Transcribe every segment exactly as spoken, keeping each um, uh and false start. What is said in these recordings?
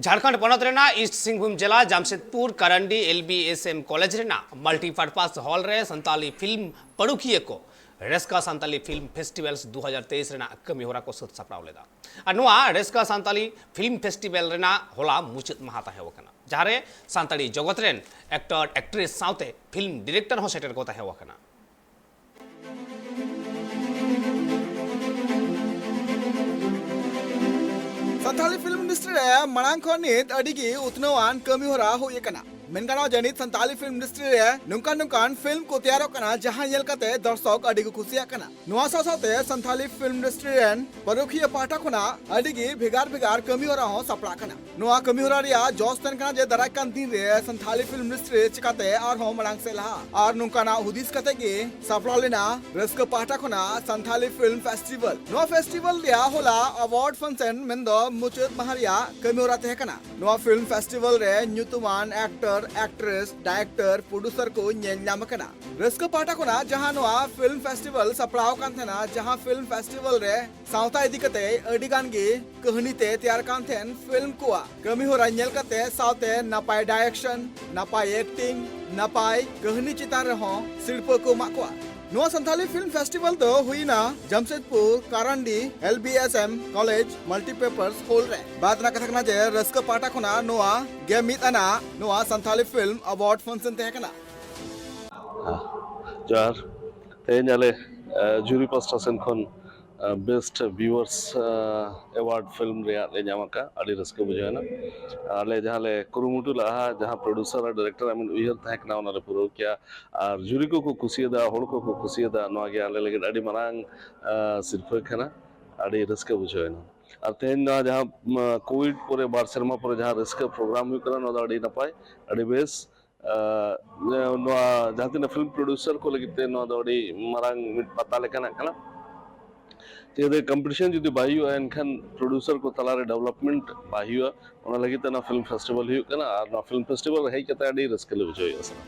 ᱡᱷᱟᱲᱠᱷᱚᱸᱰ ᱯᱚᱱᱚᱛ ᱨᱮᱱᱟᱜ ᱤᱥᱴ ᱥᱤᱝᱵᱷᱩᱢ ᱡᱮᱞᱟ Jamshedpur ᱠᱟᱨᱟᱱᱰᱤ L B S M college ᱨᱮᱱᱟᱜ ᱢᱟᱞᱴᱤᱯᱟᱨᱯᱟᱥ ᱦᱚᱞ ᱨᱮ ᱥᱟᱱᱛᱟᱞᱤ ᱯᱷᱤᱞᱢ ᱯᱟᱹᱨᱩᱠᱷᱤᱭᱟᱹ ᱠᱚ ᱨᱟᱹᱥᱠᱟᱹ ᱥᱟᱱᱛᱟᱞᱤ ᱯᱷᱤᱞᱢ ᱯᱷᱮᱥᱴᱤᱵᱷᱟᱞᱥ ᱫᱩ ᱦᱟᱡᱟᱨ ᱛᱮᱭᱤᱥ ᱨᱮᱱᱟᱜ ᱠᱟᱹᱢᱤ ᱦᱚᱨᱟ ᱠᱚ ᱥᱟᱹᱛ ᱥᱟᱯᱲᱟᱣ ᱞᱮᱫᱟ᱾ ᱟᱨ ᱱᱚᱣᱟ ᱨᱟᱹᱥᱠᱟᱹ ᱥᱟᱱᱛᱟᱞᱤ ᱯᱷᱤᱞᱢ ᱯᱷᱮᱥᱴᱤᱵᱷᱟᱞ ᱨᱮᱱᱟᱜ ᱦᱚᱞᱟ ᱢᱩᱪᱟᱹᱫ ᱢᱟᱦᱟ ᱛᱟᱦᱮᱸ ᱠᱟᱱᱟ, ᱡᱟᱦᱟᱸ ᱨᱮ ᱥᱟᱱᱛᱟᱲᱤ ᱡᱚᱜᱚᱛ ᱨᱮᱱ ᱮᱠᱴᱚᱨ, ᱮᱠᱴᱨᱮᱥ ᱥᱟᱶᱛᱮ ᱯᱷᱤᱞᱢ ᱰᱤᱨᱮᱠᱴᱚᱨ ᱦᱚᱸ ᱥᱮᱴᱮᱨ ᱠᱚ ᱛᱟᱦᱮᱸ ᱠᱟᱱᱟ᱾ ᱥᱟᱱᱛᱟᱲᱤ ᱯᱷᱤᱞᱢ ᱤᱱᱰᱟᱥᱴᱨᱤ ᱨᱮ ᱢᱟᱲᱟᱝ ᱠᱷᱚᱱ ᱱᱤᱛ ᱟᱹᱰᱤ ᱜᱮ ᱩᱛᱱᱟᱹᱣᱟᱱ ᱠᱟᱹᱢᱤ ᱦᱚᱨᱟ ᱦᱩᱭ ᱟᱠᱟᱱᱟ᱾ ᱢᱮᱱ ᱜᱟᱱᱚᱜᱼᱟ ᱡᱮ ᱱᱤᱛ ᱥᱟᱱᱛᱟᱲᱤ ᱯᱷᱤᱞᱢ ᱤᱱᱰᱟᱥᱴᱨᱤ ᱨᱮ ᱱᱚᱝᱠᱟᱱ ᱱᱚᱝᱠᱟᱱ ᱯᱷᱤᱞᱢ ᱠᱚ ᱛᱮᱭᱟᱨᱚᱜ ᱠᱟᱱᱟ, ᱡᱟᱦᱟᱸ ᱧᱮᱞ ᱠᱟᱛᱮ ᱫᱚᱨᱥᱚᱠ ᱟᱹᱰᱤ ᱠᱚ ᱠᱩᱥᱤᱭᱟᱜ ᱠᱟᱱᱟ᱾ ᱱᱚᱣᱟ ᱥᱟᱶ ᱥᱟᱶᱛᱮ ᱥᱟᱱᱛᱟᱲᱤ ᱯᱷᱤᱞᱢ ᱤᱱᱰᱟᱥᱴᱨᱤ ᱨᱮᱱ ᱯᱟᱹᱨᱩᱠᱷᱤᱭᱟᱹ ᱯᱟᱦᱴᱟ ᱠᱷᱚᱱᱟᱜ ᱟᱹᱰᱤ ᱜᱮ ᱵᱷᱮᱜᱟᱨ ᱵᱷᱮᱜᱟᱨ ᱠᱟᱹᱢᱤ ᱦᱚᱨᱟ ᱦᱚᱸ ᱥᱟᱯᱲᱟᱜ ᱠᱟᱱᱟ᱾ ᱱᱚᱣᱟ ᱠᱟᱹᱢᱤ ᱦᱚᱨᱟ ᱨᱮᱭᱟᱜ ᱡᱚᱥ ᱛᱟᱦᱮᱱ ᱠᱟᱱᱟ ᱡᱮ ᱫᱟᱨᱟᱭ ᱠᱟᱱ ᱫᱤᱱ ᱨᱮ ᱥᱟᱱᱛᱟᱲᱤ ᱯᱷᱤᱞᱢ ᱤᱱᱰᱟᱥᱴᱨᱤ ᱪᱤᱠᱟᱛᱮ ᱟᱨᱦᱚᱸ ᱢᱟᱲᱟᱝ ᱥᱮᱫ ᱞᱟᱦᱟᱜᱼᱟ᱾ ᱟᱨ ᱱᱚᱝᱠᱟᱱᱟᱜ ᱦᱩᱫᱤᱥ ᱠᱟᱛᱮ ᱜᱮ ᱥᱟᱯᱲᱟᱣ ᱞᱮᱱᱟ ᱨᱟᱹᱥᱠᱟᱹ ᱯᱟᱦᱴᱟ ᱠᱷᱚᱱᱟᱜ ᱥᱟᱱᱛᱟᱲᱤ ᱯᱷᱤᱞᱢ ᱯᱷᱮᱥᱴᱤᱵᱷᱟᱞ᱾ ᱱᱚᱣᱟ ᱯᱷᱮᱥᱴᱤᱵᱷᱟᱞ ᱨᱮᱭᱟᱜ ᱦᱚᱞᱟ ᱟᱣᱟᱨᱰ ᱯᱷᱟᱱᱥᱚᱱ, ᱢᱮᱱᱫᱚ ᱢᱩᱪᱟᱹᱫ ᱢᱟᱦᱟ ᱨᱮᱭᱟᱜ ᱠᱟᱹᱢᱤ ᱦᱚᱨᱟ ᱛᱟᱦᱮᱸ ᱠᱟᱱᱟ᱾ ᱱᱚᱣᱟ ᱯᱷᱤᱞᱢ ᱯᱷᱮᱥᱴᱤᱵᱷᱟᱞ ᱨᱮ ᱧᱩᱛᱩᱢᱟᱱ ᱮᱠᱴᱚᱨ, ᱮᱠᱴᱨᱮᱥ, ᱰᱟᱭᱨᱮᱠᱴᱚᱨ, ᱯᱨᱚᱰᱭᱩᱥᱟᱨ ᱠᱚ ᱧᱮᱞ ᱧᱟᱢ ᱟᱠᱟᱱᱟ᱾ ᱨᱟᱹᱥᱠᱟᱹ ᱯᱟᱦᱴᱟ ᱠᱷᱚᱱᱟᱜ ᱡᱟᱦᱟᱸ ᱱᱚᱣᱟ ᱯᱷᱤᱞᱢ ᱯᱷᱮᱥᱴᱤᱵᱷᱟᱞ ᱥᱟᱯᱲᱟᱣ ᱟᱠᱟᱱ ᱛᱟᱦᱮᱱᱟ, ᱡᱟᱦᱟᱸ ᱯᱷᱤᱞᱢ ᱯᱷᱮᱥᱴᱤᱵᱷᱟᱞ ᱨᱮ ᱥᱟᱶᱛᱟ ᱤᱫᱤ ᱠᱟᱛᱮ ᱟᱹᱰᱤ ᱜᱟᱱ ᱜᱮ ᱠᱟᱹᱦᱱᱤ ᱛᱮ ᱛᱮᱭᱟᱨ ᱠᱟᱱ ᱛᱟᱦᱮᱱ ᱯᱷᱤᱞᱢ ᱠᱚᱣᱟᱜ ᱠᱟᱹᱢᱤ ᱦᱚᱨᱟ ᱧᱮᱞ ᱠᱟᱛᱮ ᱥᱟᱶᱛᱮ ᱱᱟᱯᱟᱭ ᱰᱟᱭᱨᱮᱠᱥᱚᱱ, ᱱᱟᱯᱟᱭ ᱮᱠᱴᱤᱝ, ᱱᱟᱯᱟᱭ ᱠᱟᱹᱦᱱᱤ ᱪᱮᱛᱟᱱ ᱨᱮᱦᱚᱸ ᱥᱤᱨᱯᱟᱹ ᱠᱚ ᱮᱢᱟᱜ ᱠᱚᱣᱟ᱾ ᱱᱚᱣᱟ ᱥᱟᱱᱛᱟᱲᱤ ᱯᱷᱤᱞᱢ ᱯᱷᱮᱥᱴᱤᱵᱷᱟᱞ ᱫᱚ ᱦᱩᱭᱱᱟ Jamshedpur ᱠᱟᱨᱟᱱᱰᱤ L B S M college multipurpose hall ᱨᱮ᱾ ᱵᱟᱫ ᱨᱮᱱᱟᱜ ᱠᱟᱛᱷᱟ ᱠᱟᱱᱟ ᱡᱮ ᱨᱟᱹᱥᱠᱟᱹ ᱯᱟᱦᱴᱟ ᱠᱷᱚᱱᱟᱜ ᱱᱚᱣᱟ ᱜᱮ ᱢᱤᱫ ᱟᱱᱟᱜ ᱱᱚᱣᱟ ᱥᱟᱱᱛᱟᱲᱤ ᱯᱷᱤᱞᱢ ᱟᱣᱟᱨᱰ ᱯᱷᱟᱱᱥᱚᱱ ᱛᱟᱦᱮᱸ ᱠᱟᱱᱟ᱾ ᱡᱚᱦᱟᱨ᱾ ᱛᱮᱦᱮᱧ ᱟᱞᱮ ᱡᱩᱨᱤ ᱯᱟᱥᱴᱟ ᱥᱮᱱ ᱠᱷᱚᱱ ᱵᱮᱥᱴ ᱵᱷᱤᱭᱩᱣᱟᱨᱥ ᱮᱣᱟᱨᱰ ᱯᱷᱤᱞᱢ ᱨᱮᱭᱟᱜ ᱞᱮ ᱧᱟᱢ ᱟᱠᱟᱫ᱾ ᱟᱹᱰᱤ ᱨᱟᱹᱥᱠᱟᱹ ᱵᱩᱡᱷᱟᱹᱣ ᱮᱱᱟ᱾ ᱟᱞᱮ ᱡᱟᱦᱟᱸ ᱞᱮ ᱠᱩᱨᱩᱢᱩᱴᱩ ᱞᱟᱦᱟ, ᱡᱟᱦᱟᱸ ᱯᱨᱚᱰᱭᱩᱥᱟᱨ ᱟᱨ ᱰᱤᱨᱮᱠᱴᱚᱨ ᱟᱜ ᱢᱤᱫ ᱩᱭᱦᱟᱹᱨ ᱛᱟᱦᱮᱸ ᱠᱟᱱᱟ, ᱚᱱᱟ ᱞᱮ ᱯᱩᱨᱟᱹᱣ ᱠᱮᱜᱼᱟ᱾ ᱟᱨ ᱡᱩᱨᱤ ᱠᱚᱠᱚ ᱠᱩᱥᱤᱭᱟᱫᱟ, ᱦᱚᱲ ᱠᱚᱠᱚ ᱠᱩᱥᱤᱭᱟᱫᱟ, ᱱᱚᱣᱟ ᱜᱮ ᱟᱞᱮ ᱞᱟᱹᱜᱤᱫ ᱟᱹᱰᱤ ᱢᱟᱨᱟᱝ ᱥᱤᱨᱯᱷᱟᱹ ᱠᱟᱱᱟ᱾ ᱟᱹᱰᱤ ᱨᱟᱹᱥᱠᱟᱹ ᱵᱩᱡᱷᱟᱹᱣ ᱮᱱᱟ᱾ ᱟᱨ ᱛᱮᱦᱮᱧ ᱱᱚᱣᱟ ᱡᱟᱦᱟᱸ ᱠᱳᱵᱷᱤᱰ ᱯᱚᱨᱮ ᱵᱟᱨ ᱥᱮᱨᱢᱟ ᱯᱚᱨᱮ ᱡᱟᱦᱟᱸ ᱨᱟᱹᱥᱠᱟᱹ ᱯᱨᱳᱜᱨᱟᱢ ᱦᱩᱭᱩᱜ ᱠᱟᱱᱟ, ᱱᱚᱣᱟ ᱫᱚ ᱟᱹᱰᱤ ᱱᱟᱯᱟᱭ, ᱟᱹᱰᱤ ᱵᱮᱥ᱾ ᱱᱚᱣᱟ ᱡᱟᱦᱟᱸ ᱛᱤᱱᱟᱹᱜ ᱯᱷᱤᱞᱢ ᱯᱨᱚᱰᱭᱩᱥᱟᱨ ᱠᱚ ᱞᱟᱹᱜᱤᱫ ᱛᱮ ᱱᱚᱣᱟ ᱫᱚ ᱟᱹᱰᱤ ᱢᱟᱨᱟᱝ ᱢᱤᱫ ᱯᱟᱛᱟ ᱞᱮᱠᱟᱱᱟᱜ ᱠᱟᱱᱟ᱾ ᱪᱮᱫᱟᱜ ᱠᱚᱢᱯᱤᱴᱤᱥᱚᱱ ᱡᱩᱫᱤ ᱵᱟᱭ ᱦᱩᱭᱩᱜᱼᱟ, ᱮᱱᱠᱷᱟᱱ ᱯᱨᱚᱰᱭᱩᱥᱟᱨ ᱠᱚ ᱛᱟᱞᱟᱨᱮ ᱰᱮᱵᱷᱞᱚᱯᱢᱮᱱᱴ ᱵᱟᱭ ᱦᱩᱭᱩᱜᱼᱟ᱾ ᱚᱱᱟ ᱞᱟᱹᱜᱤᱫ ᱛᱮ ᱱᱚᱣᱟ ᱯᱷᱤᱞᱢ ᱯᱷᱮᱥᱴᱤᱵᱷᱟᱞ ᱦᱩᱭᱩᱜ ᱠᱟᱱᱟ, ᱟᱨ ᱱᱚᱣᱟ ᱯᱷᱤᱞᱢ ᱯᱷᱮᱥᱴᱤᱵᱷᱟᱞ ᱨᱮ ᱦᱮᱡ ᱠᱟᱛᱮ ᱟᱹᱰᱤ ᱨᱟᱹᱥᱠᱟᱹ ᱞᱮ ᱵᱩᱡᱷᱟᱹᱣᱮᱫᱼᱟ ᱥᱟᱱᱟᱢ᱾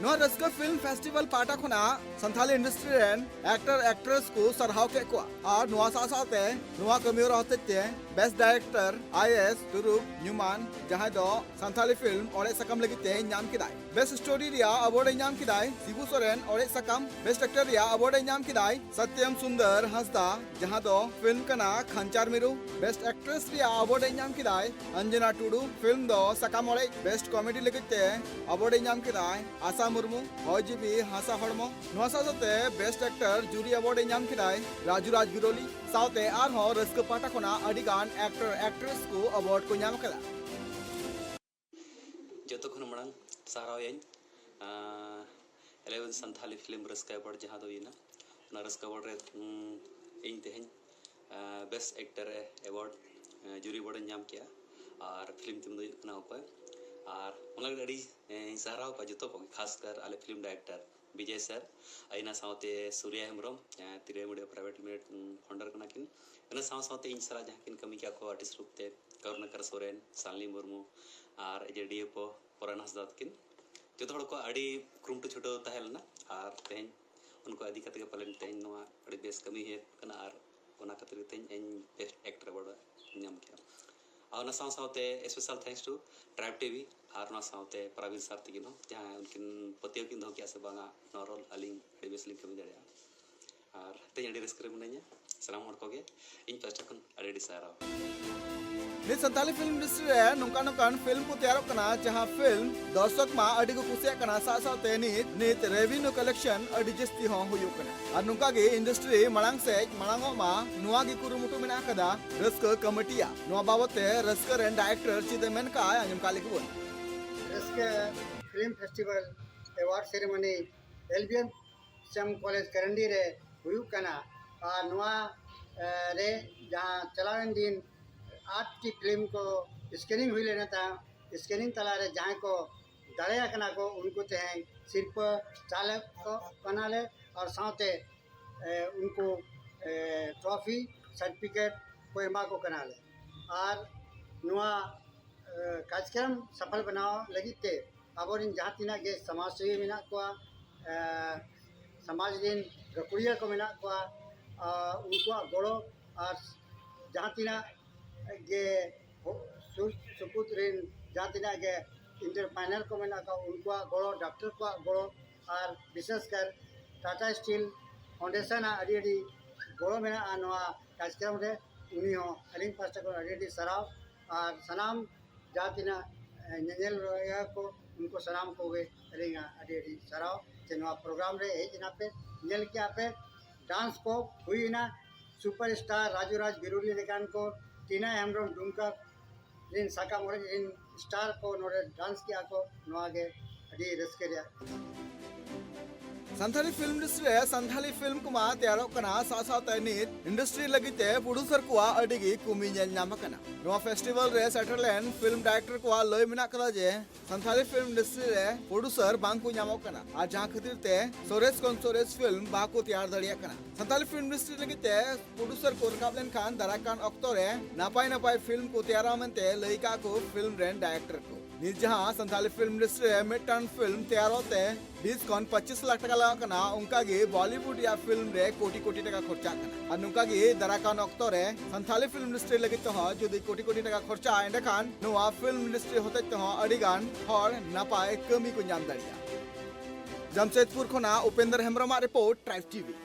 ᱱᱚᱣᱟ ᱨᱟᱹᱥᱠᱟᱹ ᱯᱷᱤᱞᱢ ᱯᱷᱮᱥᱴᱤᱵᱷᱟᱞ ᱯᱟᱦᱴᱟ ᱠᱷᱚᱱᱟᱜ ᱥᱟᱱᱛᱷᱟᱞᱤ ᱤᱱᱰᱟᱥᱴᱨᱤ ᱨᱮᱱ ᱮᱠᱴᱚᱨ ᱮᱠᱴᱨᱮᱥ ᱠᱚ ᱥᱟᱨᱦᱟᱣ ᱠᱮᱫ ᱠᱚᱣᱟ ᱟᱨ ᱱᱚᱣᱟ ᱥᱟᱶ ᱥᱟᱶᱛᱮ ᱱᱚᱣᱟ ᱠᱟᱹᱢᱤ ᱦᱚᱨᱟ ᱦᱚᱛᱮᱡ ᱛᱮ ᱵᱮᱥᱴ ᱰᱟᱭᱨᱮᱠᱴᱚᱨ ᱟᱭᱮᱥ ᱛᱩᱨᱩᱯ ᱧᱩᱢᱟᱱ, ᱡᱟᱦᱟᱸᱭ ᱫᱚ ᱥᱟᱱᱛᱷᱟᱞᱤ ᱯᱷᱤᱞᱢ ᱚᱲᱮᱡ ᱥᱟᱠᱟᱢ ᱞᱟᱹᱜᱤᱫ ᱛᱮ ᱧᱟᱢ ᱠᱮᱫᱟᱭ᱾ ᱵᱮᱥᱴ ᱥᱴᱳᱨᱤ ᱨᱮᱭᱟᱜ ᱟᱣᱟᱨᱰ ᱮ ᱧᱟᱢ ᱠᱮᱫᱟᱭ ᱥᱤᱵᱩ ᱥᱚᱨᱮᱱ ᱚᱲᱮᱡ ᱥᱟᱠᱟᱢ᱾ ᱵᱮᱥᱴ ᱮᱠᱴᱚᱨ ᱨᱮᱭᱟᱜ ᱟᱣᱟᱨᱰ ᱮ ᱧᱟᱢ ᱠᱮᱫᱟᱭ ᱥᱚᱛᱭᱚᱢ ᱥᱩᱱᱫᱚᱨ ᱦᱟᱸᱥᱫᱟ, ᱡᱟᱦᱟᱸ ᱫᱚ ᱯᱷᱤᱞᱢ ᱠᱟᱱᱟ ᱠᱷᱟᱧᱪᱟᱨ ᱢᱤᱨᱩ᱾ ᱵᱮᱥᱴ ᱮᱠᱴᱨᱮᱥ ᱨᱮᱭᱟᱜ ᱟᱣᱟᱨᱰ ᱮ ᱧᱟᱢ ᱠᱮᱫᱟᱭ ᱚᱧᱡᱚᱱᱟ ᱴᱩᱰᱩ, ᱯᱷᱤᱞᱢ ᱫᱚ ᱥᱟᱠᱟᱢ ᱚᱲᱮᱡ᱾ ᱵᱮᱥᱴ ᱠᱚᱢᱮᱰᱤ ᱞᱟᱹᱜᱤᱫ ᱛᱮ ᱟᱣᱟᱨᱰ ᱮ ᱧᱟᱢ ᱠᱮᱫᱟᱭ ᱟᱥᱟ ᱢᱩᱨᱢᱩ, ᱦᱚᱭ ᱡᱤᱵᱤ ᱦᱟᱥᱟ ᱦᱚᱲᱢᱚ᱾ ᱱᱚᱣᱟ ᱥᱟᱶ ᱥᱟᱶᱛᱮ ᱵᱮᱥᱴ ᱮᱠᱴᱚᱨ ᱡᱩᱨᱤ ᱟᱣᱟᱨᱰ ᱮ ᱧᱟᱢ ᱠᱮᱫᱟᱭ ᱨᱟᱡᱩ ᱨᱟᱡᱽ ᱜᱤᱨᱚᱞᱤ᱾ ᱥᱟᱶᱛᱮ ᱟᱨᱦᱚᱸ ᱨᱟᱹᱥᱠᱟᱹ ᱯᱟᱦᱴᱟ ᱠᱷᱚᱱᱟᱜ ᱟᱹᱰᱤ ᱜᱟᱱ ᱮᱠᱴᱚᱨ ᱮᱠᱴᱨᱮᱥ ᱠᱚ ᱟᱣᱟᱨᱰ ᱠᱚ ᱧᱟᱢ ᱟᱠᱟᱫᱟ᱾ ᱡᱚᱛᱚ ᱠᱷᱚᱱ ᱢᱟᱲᱟᱝ ᱥᱟᱨᱦᱟᱣ ᱟᱹᱧ ᱤᱞᱮᱵᱷᱮᱱ ᱥᱟᱱᱛᱷᱟᱞᱤ ᱯᱷᱤᱞᱢ ᱨᱟᱹᱥᱠᱟᱹ ᱟᱣᱟᱨᱰ ᱡᱟᱦᱟᱸ ᱫᱚ ᱦᱩᱭᱮᱱᱟ, ᱚᱱᱟ ᱨᱟᱹᱥᱠᱟᱹ ᱟᱣᱟᱨᱰ ᱨᱮ ᱤᱧ ᱛᱮᱦᱮᱧ ᱵᱮᱥᱴ ᱮᱠᱴᱚᱨ ᱟᱣᱟᱨᱰ ᱡᱩᱨᱤ ᱟᱣᱟᱨᱰ ᱤᱧ ᱧᱟᱢ ᱠᱮᱜᱼᱟ᱾ ᱟᱨ ᱯᱷᱤᱞᱢ ᱧᱩᱛᱩᱢ ᱫᱚ ᱦᱩᱭᱩᱜ ᱠᱟᱱᱟ ᱚᱠᱚᱭ᱾ ᱟᱨ ᱚᱱᱟ ᱞᱟᱹᱜᱤᱫ ᱟᱹᱰᱤ ᱤᱧ ᱥᱟᱨᱦᱟᱣ ᱠᱚᱣᱟ ᱡᱚᱛᱚ ᱠᱚᱜᱮ, ᱠᱷᱟᱥ ᱠᱟᱨ ᱟᱞᱮ ᱯᱷᱤᱞᱢ ᱰᱟᱭᱨᱮᱠᱴᱚᱨ ᱵᱤᱡᱚᱭ ᱥᱟᱨ, ᱟᱨ ᱤᱱᱟᱹ ᱥᱟᱶᱛᱮ ᱥᱩᱨᱭᱟ ᱦᱮᱢᱵᱨᱚᱢ, ᱛᱤᱨᱟᱹᱭ ᱢᱤᱰᱤᱭᱟ ᱯᱨᱟᱭᱵᱷᱮᱴ ᱞᱤᱢᱤᱴᱮᱰ ᱯᱷᱟᱣᱩᱱᱰᱟᱨ ᱠᱟᱱᱟ ᱠᱤᱱ᱾ ᱤᱱᱟᱹ ᱥᱟᱶ ᱥᱟᱶᱛᱮ ᱤᱧ ᱥᱟᱞᱟᱜ ᱡᱟᱦᱟᱸ ᱠᱤᱱ ᱠᱟᱹᱢᱤ ᱠᱮᱜᱼᱟ ᱠᱚ ᱟᱨᱴᱤᱥᱴ ᱨᱩᱯ ᱛᱮ, ᱠᱟᱨᱩᱱᱟᱠᱟᱨ ᱥᱚᱨᱮᱱ, ᱥᱟᱞᱱᱤ ᱢᱩᱨᱢᱩ, ᱟᱨ ᱮᱡᱮ ᱰᱤ ᱮᱯᱷ ᱳ ᱯᱚᱨᱟᱱ ᱦᱟᱸᱥᱫᱟ ᱛᱟᱹᱠᱤᱱ᱾ ᱡᱚᱛᱚ ᱦᱚᱲ ᱠᱚ ᱟᱹᱰᱤ ᱠᱩᱨᱩᱢᱩᱴᱩ ᱪᱷᱩᱴᱟᱹᱣ ᱛᱟᱦᱮᱸ ᱞᱮᱱᱟ ᱟᱨ ᱛᱮᱦᱮᱧ ᱩᱱᱠᱩ ᱤᱫᱤ ᱠᱟᱛᱮ ᱜᱮ ᱯᱟᱞᱮᱱ ᱛᱮᱦᱮᱧ ᱱᱚᱣᱟ ᱟᱹᱰᱤ ᱵᱮᱥ ᱠᱟᱹᱢᱤ ᱦᱩᱭ ᱠᱟᱱᱟ ᱟᱨ ᱚᱱᱟ ᱠᱷᱟᱹᱛᱤᱨ ᱜᱮ ᱛᱮᱦᱮᱧ ᱤᱧ ᱵᱮᱥᱴ ᱮᱠᱴᱚᱨ ᱮᱣᱟᱨᱰ ᱧᱟᱢ ᱠᱮᱜᱼᱟ᱾ ᱟᱨ ᱚᱱᱟ ᱥᱟᱶ ᱥᱟᱶᱛᱮ ᱥᱯᱮᱥᱟᱞ ᱛᱷᱮᱝᱠᱥ ᱴᱩ ᱴᱨᱟᱭᱤᱵᱽ ᱴᱤᱵᱷᱤ ᱟᱨ ᱚᱱᱟ ᱥᱟᱶᱛᱮ ᱯᱨᱟᱵᱤᱱ ᱥᱟᱨ ᱛᱟᱹᱠᱤᱱ ᱦᱚᱸ, ᱡᱟᱦᱟᱸ ᱩᱱᱠᱤᱱ ᱯᱟᱹᱛᱭᱟᱹᱣ ᱠᱤᱱ ᱫᱚᱦᱚ ᱠᱮᱜᱼᱟ ᱥᱮ ᱵᱟᱝᱟ ᱱᱚᱣᱟ ᱨᱳᱞ ᱟᱹᱞᱤᱧ ᱟᱹᱰᱤ ᱵᱮᱥ ᱞᱤᱧ ᱠᱟᱹᱢᱤ ᱫᱟᱲᱮᱭᱟᱜᱼᱟ᱾ ᱟᱨ ᱛᱮᱦᱮᱧ ᱟᱹᱰᱤ ᱨᱟᱹᱥᱠᱟᱹ ᱨᱮ ᱢᱤᱱᱟᱹᱧᱟ᱾ ᱥᱟᱱᱟᱢ ᱦᱚᱲ ᱠᱚᱜᱮ ᱤᱧ ᱯᱟᱦᱴᱟ ᱠᱷᱚᱱ ᱟᱹᱰᱤ ᱟᱹᱰᱤ ᱥᱟᱨᱦᱟᱣ᱾ ᱱᱤᱛ ᱥᱟᱱᱛᱟᱞᱤ ᱯᱷᱤᱞᱢ ᱤᱱᱰᱟᱥᱴᱨᱤ ᱨᱮ ᱱᱚᱝᱠᱟ ᱱᱚᱝᱠᱟᱱ ᱯᱷᱤᱞᱢ ᱠᱚ ᱛᱮᱭᱟᱨᱚᱜ ᱠᱟᱱᱟ, ᱡᱟᱦᱟᱸ ᱯᱷᱤᱞᱢ ᱫᱚᱨᱥᱚᱠ ᱢᱟ ᱟᱹᱰᱤ ᱠᱚ ᱠᱩᱥᱤᱭᱟᱜ ᱠᱟᱱᱟ, ᱥᱟᱶ ᱥᱟᱶᱛᱮ ᱱᱤᱛ ᱱᱤᱛ ᱨᱮᱵᱷᱤᱱᱭᱩ ᱠᱟᱞᱮᱠᱥᱚᱱ ᱟᱹᱰᱤ ᱡᱟᱹᱥᱛᱤ ᱦᱚᱸ ᱦᱩᱭᱩᱜ ᱠᱟᱱᱟ᱾ ᱟᱨ ᱱᱚᱝᱠᱟ ᱜᱮ ᱤᱱᱰᱟᱥᱴᱨᱤ ᱢᱟᱲᱟᱝ ᱥᱮᱫ ᱢᱟᱲᱟᱝᱚᱜ ᱢᱟ, ᱱᱚᱣᱟ ᱜᱮ ᱠᱩᱨᱩᱢᱩᱴᱩ ᱢᱮᱱᱟᱜ ᱟᱠᱟᱫᱟ ᱨᱟᱹᱥᱠᱟᱹ ᱠᱚᱢᱤᱴᱤᱭᱟᱜ᱾ ᱱᱚᱣᱟ ᱵᱟᱵᱚᱛ ᱛᱮ ᱨᱟᱹᱥᱠᱟᱹ ᱨᱮᱱ ᱰᱟᱭᱨᱮᱠᱴᱚᱨ ᱪᱮᱫ ᱮ ᱢᱮᱱ ᱠᱟᱜᱼᱟ, ᱟᱸᱡᱚᱢ ᱠᱟᱜ ᱞᱮᱜᱮ ᱵᱚᱱ᱾ ᱨᱟᱹᱥᱠᱟᱹ film festival award ceremony L B M ᱥᱮᱢ ᱠᱚᱞᱮᱡᱽ ᱠᱟᱨᱟᱱᱰᱤ ᱨᱮ ᱦᱩᱭᱩᱜ ᱠᱟᱱᱟ᱾ ᱟᱨ ᱱᱚᱣᱟ, ᱮ, ᱨᱮ ᱡᱟᱦᱟᱸ ᱪᱟᱞᱟᱣᱮᱱ ᱫᱤᱱ ᱟᱴ ᱴᱤ ᱯᱷᱤᱞᱢ ᱠᱚ ᱥᱠᱨᱤᱱᱤᱝ ᱦᱩᱭ ᱞᱮᱱᱟ᱾ ᱛᱟᱦᱮᱸ ᱥᱠᱨᱤᱱᱤᱝ ᱛᱟᱞᱟᱨᱮ ᱡᱟᱦᱟᱸᱭ ᱠᱚ ᱫᱟᱲᱮᱭᱟᱜ ᱠᱟᱱᱟ ᱠᱚ, ᱩᱱᱠᱩ ᱛᱮᱦᱮᱧ ᱥᱤᱨᱯᱟᱹ ᱪᱟᱞ ᱠᱟᱱᱟᱞᱮ ᱟᱨ ᱥᱟᱶᱛᱮ, ᱮ, ᱩᱱᱠᱩ, ᱮ, ᱴᱨᱚᱯᱷᱤ ᱥᱟᱨᱴᱤᱯᱷᱤᱠᱮᱴ ᱠᱚ ᱮᱢᱟ ᱠᱚ ᱠᱟᱱᱟᱞᱮ᱾ ᱟᱨ ᱱᱚᱣᱟ, ᱮ, ᱠᱟᱨᱡᱚᱠᱨᱚᱢ ᱥᱟᱯᱷᱚᱞ ᱵᱮᱱᱟᱣ ᱞᱟᱹᱜᱤᱫ ᱛᱮ ᱟᱵᱚᱨᱮᱱ ᱡᱟᱦᱟᱸ ᱛᱤᱱᱟᱹᱜ ᱜᱮ ᱥᱚᱢᱟᱡᱽ ᱥᱮᱵᱤ ᱢᱮᱱᱟᱜ ᱠᱚᱣᱟ, ᱮ, ᱥᱚᱢᱟᱡᱽ ᱨᱮᱱ ᱜᱟᱹᱠᱷᱩᱲᱤᱭᱟᱹ ᱠᱚ ᱢᱮᱱᱟᱜ ᱠᱚᱣᱟ, ᱟ, ᱩᱱᱠᱩᱣᱟᱜ ᱜᱚᱲᱚ ᱟᱨ ᱡᱟᱦᱟᱸ ᱛᱤᱱᱟᱹᱜ ᱜᱮ ᱦᱚ-, ᱥᱩᱨ ᱥᱩᱯᱩᱨ ᱨᱮᱱ ᱡᱟᱦᱟᱸ ᱛᱤᱱᱟᱹᱜ ᱜᱮ ᱤᱱᱴᱟᱨᱯᱨᱮᱱᱟᱨ ᱠᱚ ᱢᱮᱱᱟᱜ ᱠᱚᱣᱟ, ᱩᱱᱠᱩᱣᱟᱜ ᱜᱚᱲᱚ, ᱰᱟᱠᱛᱟᱨ ᱠᱚᱣᱟᱜ ᱜᱚᱲᱚ, ᱟᱨ ᱵᱤᱥᱮᱥ ᱠᱟᱨ ᱴᱟᱴᱟ ᱥᱴᱤᱞ ᱯᱷᱟᱣᱩᱱᱰᱮᱥᱚᱱ ᱟᱜ ᱟᱹᱰᱤ ᱟᱹᱰᱤ ᱜᱚᱲᱚ ᱢᱮᱱᱟᱜᱼᱟ ᱱᱚᱣᱟ ᱠᱟᱨᱡᱚᱠᱨᱚᱢ ᱨᱮ᱾ ᱩᱱᱤ ᱦᱚᱸ ᱟᱹᱞᱤᱧ ᱯᱟᱦᱴᱟ ᱠᱷᱚᱱ ᱟᱹᱰᱤ ᱟᱹᱰᱤ ᱥᱟᱨᱦᱟᱣ, ᱟᱨ ᱥᱟᱱᱟᱢ ᱡᱟᱦᱟᱸ ᱛᱤᱱᱟᱹᱜ, ᱮ, ᱧᱮᱧᱮᱞ ᱨᱚᱲᱤᱭᱟᱹ ᱠᱚ, ᱩᱱᱠᱩ ᱥᱟᱱᱟᱢ ᱠᱚᱜᱮ ᱟᱹᱞᱤᱧᱟᱜ ᱟᱹᱰᱤ ᱟᱹᱰᱤ ᱥᱟᱨᱦᱟᱣ ᱡᱮ ᱱᱚᱣᱟ ᱯᱨᱳᱜᱨᱟᱢ ᱨᱮ ᱦᱮᱡ ᱮᱱᱟ ᱯᱮ, ᱧᱮᱞ ᱠᱮᱜᱼᱟ ᱯᱮ, ᱰᱟᱱᱥ ᱠᱚ ᱦᱩᱭ ᱮᱱᱟ, ᱥᱩᱯᱟᱨ ᱥᱴᱟᱨ ᱨᱟᱡᱩ ᱨᱟᱡᱽ ᱵᱤᱨᱩᱞᱤ ᱞᱮᱠᱟᱱ ᱠᱚ, ᱴᱤᱱᱟ ᱦᱮᱢᱵᱨᱚᱢ ᱰᱩᱢᱠᱟ ᱨᱤᱱ ᱥᱟᱠᱟᱢ ᱚᱲᱮᱡ ᱨᱤᱱ ᱥᱴᱟᱨ ᱠᱚ ᱱᱚᱰᱮ ᱰᱟᱱᱥ ᱠᱮᱜᱼᱟ ᱠᱚ, ᱱᱚᱣᱟ ᱜᱮ ᱟᱹᱰᱤ ᱨᱟᱹᱥᱠᱟᱹ ᱨᱮᱭᱟᱜ ᱠᱟᱛᱷᱟ᱾ ᱥᱟᱱᱛᱷᱟᱞᱤ ᱯᱷᱤᱞᱢ ᱤᱱᱰᱟᱥᱴᱨᱤ ᱨᱮ ᱥᱟᱱᱛᱷᱟᱞᱤ ᱯᱷᱤᱞᱢ ᱠᱚᱢᱟ ᱛᱮᱭᱟᱨᱚᱜ ᱠᱟᱱᱟ, ᱥᱟᱶ ᱥᱟᱶᱛᱮ ᱱᱤᱛ ᱤᱱᱰᱟᱥᱴᱨᱤ ᱞᱟᱹᱜᱤᱫ ᱛᱮ ᱯᱨᱚᱰᱭᱩᱥᱟᱨ ᱠᱚᱣᱟᱜ ᱟᱹᱰᱤ ᱜᱮ ᱠᱚᱢᱤ ᱧᱮᱞ ᱧᱟᱢ ᱟᱠᱟᱱᱟ᱾ ᱱᱚᱣᱟ ᱯᱷᱮᱥᱴᱤᱵᱷᱟᱞ ᱨᱮ ᱥᱮᱴᱮᱨ ᱞᱮᱱ ᱯᱷᱤᱞᱢ ᱰᱟᱭᱨᱮᱠᱴᱚᱨ ᱠᱚᱣᱟᱜ ᱞᱟᱹᱭ ᱢᱮᱱᱟᱜ ᱠᱟᱫᱟ ᱡᱮ ᱥᱟᱱᱛᱷᱟᱞᱤ ᱯᱷᱤᱞᱢ ᱤᱱᱰᱟᱥᱴᱨᱤ ᱨᱮ ᱯᱨᱚᱰᱭᱩᱥᱟᱨ ᱵᱟᱝ ᱠᱚ ᱧᱟᱢᱚᱜ ᱠᱟᱱᱟ, ᱟᱨ ᱡᱟᱦᱟᱸ ᱠᱷᱟᱹᱛᱤᱨ ᱛᱮ ᱥᱚᱨᱮᱥ ᱠᱷᱚᱱ ᱥᱚᱨᱮᱥ ᱯᱷᱤᱞᱢ ᱵᱟᱠᱚ ᱛᱮᱭᱟᱨ ᱫᱟᱲᱮᱭᱟᱜ ᱠᱟᱱᱟ᱾ ᱥᱟᱱᱛᱷᱟᱞᱤ ᱯᱷᱤᱞᱢ ᱤᱱᱰᱟᱥᱴᱨᱤ ᱞᱟᱹᱜᱤᱫ ᱛᱮ ᱯᱨᱚᱰᱭᱩᱥᱟᱨ ᱠᱚ ᱨᱟᱠᱟᱵ ᱞᱮᱱᱠᱷᱟᱱ ᱫᱟᱨᱟᱭ ᱠᱟᱱ ᱚᱠᱛᱚ ᱨᱮ ᱱᱟᱯᱟᱭ ᱱᱟᱯᱟᱭ ᱯᱷᱤᱞᱢ ᱠᱚ ᱛᱮᱭᱟᱨᱟ ᱢᱮᱱᱛᱮ ᱞᱟᱹᱭ ᱠᱟᱜ ᱠᱚ ᱯᱷᱤᱞᱢ ᱨᱮᱱ ᱰᱟᱭᱨᱮᱠᱴᱚᱨ ᱠᱚ᱾ ᱱᱤᱛ ᱡᱟᱦᱟᱸ ᱥᱟᱱᱛᱷᱟᱞᱤ ᱯᱷᱤᱞᱢ ᱤᱱᱰᱟᱥᱴᱨᱤ ᱨᱮ ᱢᱤᱫᱴᱟᱝ ᱯᱷᱤᱞᱢ ᱛᱮᱭᱟᱨᱚᱜ ᱛᱮ ᱵᱤᱥ ᱠᱷᱚᱱ ᱯᱚᱸᱪᱤᱥ ᱞᱟᱠᱷ ᱴᱟᱠᱟ ᱞᱟᱜᱟᱜ ᱠᱟᱱᱟ, ᱚᱱᱠᱟ ᱜᱮ ᱵᱚᱞᱤᱣᱩᱰ ᱨᱮᱭᱟᱜ ᱯᱷᱤᱞᱢ ᱨᱮ ᱠᱳᱴᱤ ᱠᱳᱴᱤ ᱴᱟᱠᱟ ᱠᱷᱚᱨᱪᱟᱜ ᱠᱟᱱᱟ᱾ ᱟᱨ ᱱᱚᱝᱠᱟ ᱜᱮ ᱫᱟᱨᱟᱭ ᱠᱟᱱ ᱚᱠᱛᱚ ᱨᱮ ᱥᱟᱱᱛᱷᱟᱞᱤ ᱯᱷᱤᱞᱢ ᱤᱱᱰᱟᱥᱴᱨᱤ ᱞᱟᱹᱜᱤᱫ ᱛᱮᱦᱚᱸ ᱡᱩᱫᱤ ᱠᱳᱴᱤ ᱠᱳᱴᱤ ᱴᱟᱠᱟ ᱠᱷᱚᱨᱪᱟᱜᱼᱟ, ᱮᱸᱰᱮᱠᱷᱟᱱ ᱱᱚᱣᱟ ᱯᱷᱤᱞᱢ ᱤᱱᱰᱟᱥᱴᱨᱤ ᱦᱚᱛᱮᱡ ᱛᱮᱦᱚᱸ ᱟᱹᱰᱤ ᱜᱟᱱ ᱦᱚᱲ ᱱᱟᱯᱟᱭ ᱠᱟᱹᱢᱤ ᱠᱚ ᱧᱟᱢ ᱫᱟᱲᱮᱭᱟᱜᱼᱟ᱾ ᱡᱟᱢᱥᱮᱫᱽᱯᱩᱨ ᱠᱷᱚᱱᱟᱜ ᱩᱯᱮᱱᱫᱨ ᱦᱮᱢᱵᱨᱚᱢᱟᱜ ᱨᱤᱯᱳᱨᱴ, ᱴᱨᱟᱭᱤᱵᱽ ᱴᱤᱵᱷᱤ᱾